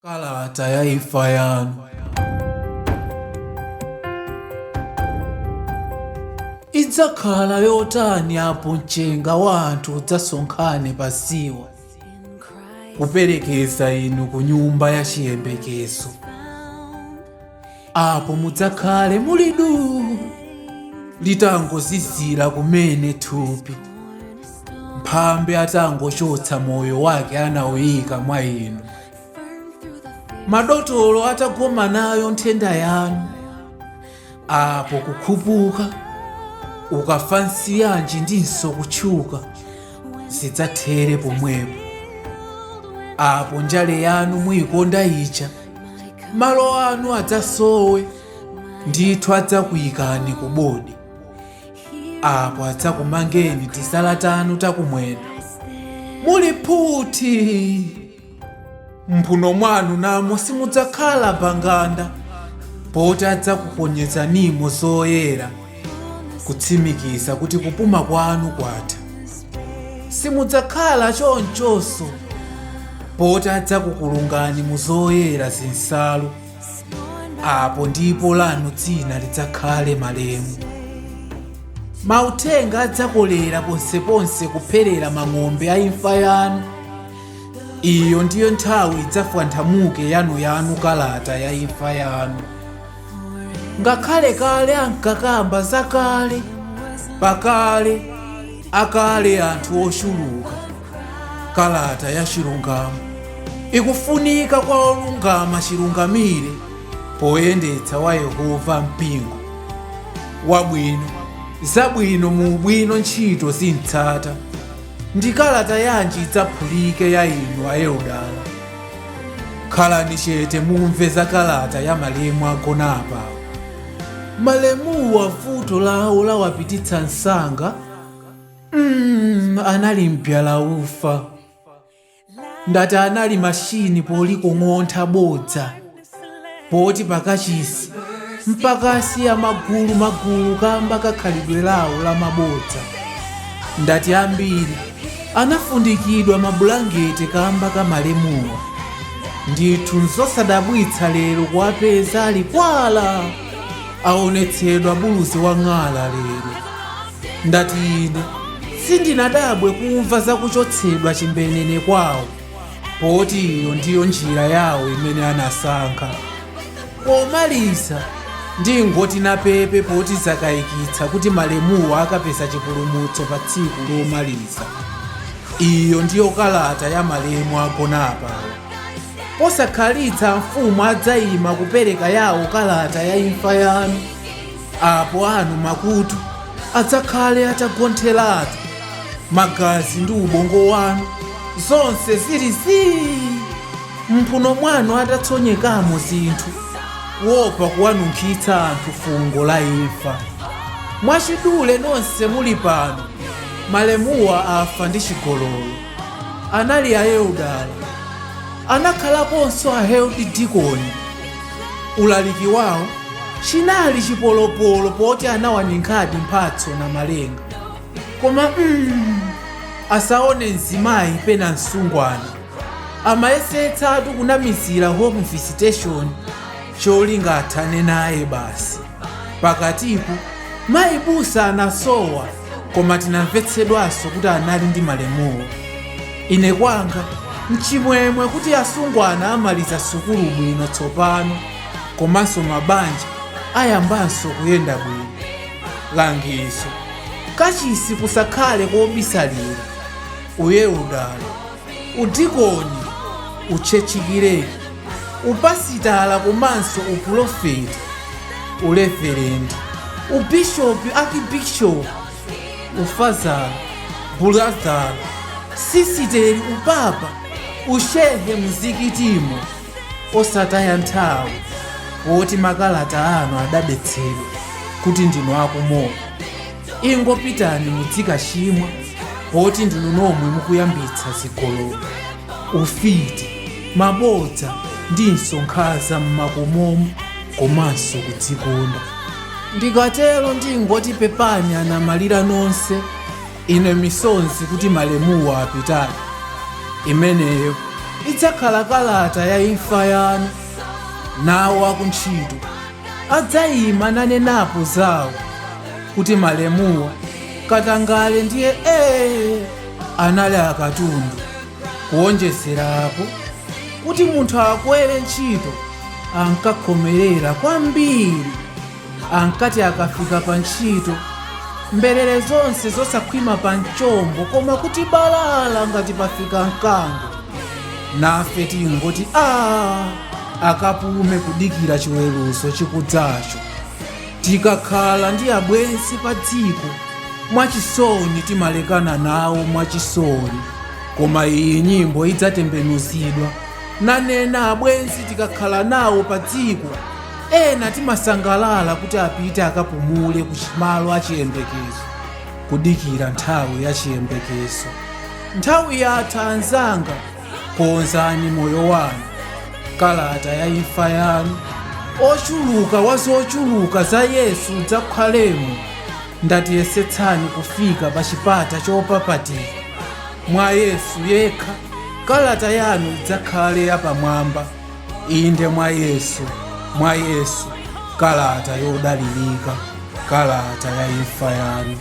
Kalata ya imfa yanu. Idzakhala yotani apo mchenga wa anthu udzasonkhane pasiwa kuperekeza inu ku nyumba ya chiyembekezo. Apo mudzakhale muli duu, litangozizira kumene thupi, mphambe atangochotsa moyo wake anawuyika mwa inu, madotolo atagoma nayo nthenda yanu. Apo kukhupuka ukafa nsiyanji ndinso kutchuka zidzathere pomwepo. Apo njale yanu muyikonda ija, malo anu adzasowe, ndithu adzakuyikani ku bodi. Apo adzakumangeni tizala tanu takumwendo muli phuthi, mphuno mwanu namo simudzakhala banganda, poti adzakuponyezanimo zoyera kutsimikiza kuti kupuma kwanu kwatha. Simudzakhala chonchonso, poti adzakukulungani mu zoyera zinsalu. Apo ndipo lanu dzina lidzakhale malemu. Mauthenga adzakolera ponseponse kupherera mang'ombe a imfa yanu. Iyo ndiyo nthawi idzafwanthamuke yanuyanu kalata ya imfa yanu. Ngakhale kale ankakamba zakale, pakale akale anthu ochuluka, kalata ya chilungamo ikufunika kwa olungama chilungamire poyendetsa wa Yehova mpingo wabwino, zabwino mu ubwino ntchito zimtsata. Ndi kalata yanji idzaphulike ya inu aeludala? Khalani chete mumve za kalata ya malemu agona apawo. Malemuwa vuto lawo lawapititsa msanga. Anali mbyala ufa, ndati anali mashini polikong'ontha bodza, poti pakachisi mpakasiya magulu magulu kamba kakhalidwe lawo la mabodza. Ndati ambiri anafundikidwa mabulangete kamba ka malemuwa. Ndithu nzosadabwitsa lero kuwapeza ali kwala, aonetsedwa buluzi wang'ala lero. Ndati ine sindinadabwe kumva zakuchotsedwa chimbenene kwawo, poti iyo ndiyo njira yawo imene anasankha. Pomaliza ndingoti napepe, poti zakayikitsa kuti malemuwa akapeza chipulumutso pa tsiku lomaliza. Iyo ndiyo kalata ya malemu agona apawo. Posakhalitsa mfumu adzayima kupereka yawo kalata ya imfa yanu. Apo anu makutu adzakhale atagontheratu, magazi ndi ubongo wanu zonse zili zii, mphuno mwanu atatsonyekamo zinthu, kuopa kuwanunkhitsa anthu fungo la imfa. Mwachidule nonse muli pano, malemuwa afa ndi chigololo. Anali aeludala, anakhalaponso a health deacon. Ulaliki wawo chinali chipolopolo, poti anawaninkhadi mphatso na malenga. Koma asaone mzimayi pena msungwana, amayesetsatu kunamizira home visitation, cholinga athane naye basi. Pakatipo mayi busa anasowa, koma tinamvetsedwanso kuti anali ndi malemuwo. Ine kwanga mchimwemwe kuti asungwana amaliza sukulu bwino tsopano, komanso mabanja ayambanso kuyenda bwino. Langizo: kachisi kusakhale kobisalira. Ueludala, udikoni, utchetchikireki, upasitala komanso upulofeti, ureverendi, ubishopi, akibishopu, ufazala, bulazala, sisiteri, upapa, ushehe mzikitimo, osataya nthawi, poti makalata anu adadetsedwa kuti ndinu akumoto. Ingopitani mudzikachimwa, poti ndinu nomwe mukuyambitsa zigololo, ufiti, mabodza ndinso nkhanza m'makomomo komanso kudzikonda. Ndikatero ndingoti pepani anamalira nonse, ine misonzi kuti malemuwa apitadi. Imeneyo Idzakhala kalata ya imfa yanu. Nawo akuntchito adzayima nanenapo zawo kuti malemuwa katangale ndiye ee anali akatundu. Kuwonjezerapo kuti munthu akwere ntchito ankakhomerera kwambiri. Ankati akafika pa ntchito, mberere zonse zosakhwima pa mchombo, koma kuti balala ngati pafika mkango. Nafe tingoti a akapume kudikira chiweruzo chikudzacho. Tikakhala ndi abwenzi pa dziko, mwachisoni timalekana nawo mwachisoni. Koma iyi nyimbo idzatembenuzidwa nanena abwenzi tikakhala nawo pa dziko, ena timasangalala kuti apite akapumule ku malo achiyembekezo, kudikira nthawi ya chiyembekezo. Nthawi yatha anzanga, konzani moyo wanu, kalata ya imfa yanu. Ochuluka wa zochuluka za Yesu udzakhalemo. Ndatiyesetsani kufika pa chipata chopapatira mwa Yesu yekha, kalata yanu idzakhale yapamwamba. Inde, mwa Yesu, mwa Yesu, kalata yodalirika, kalata ya imfa yanu.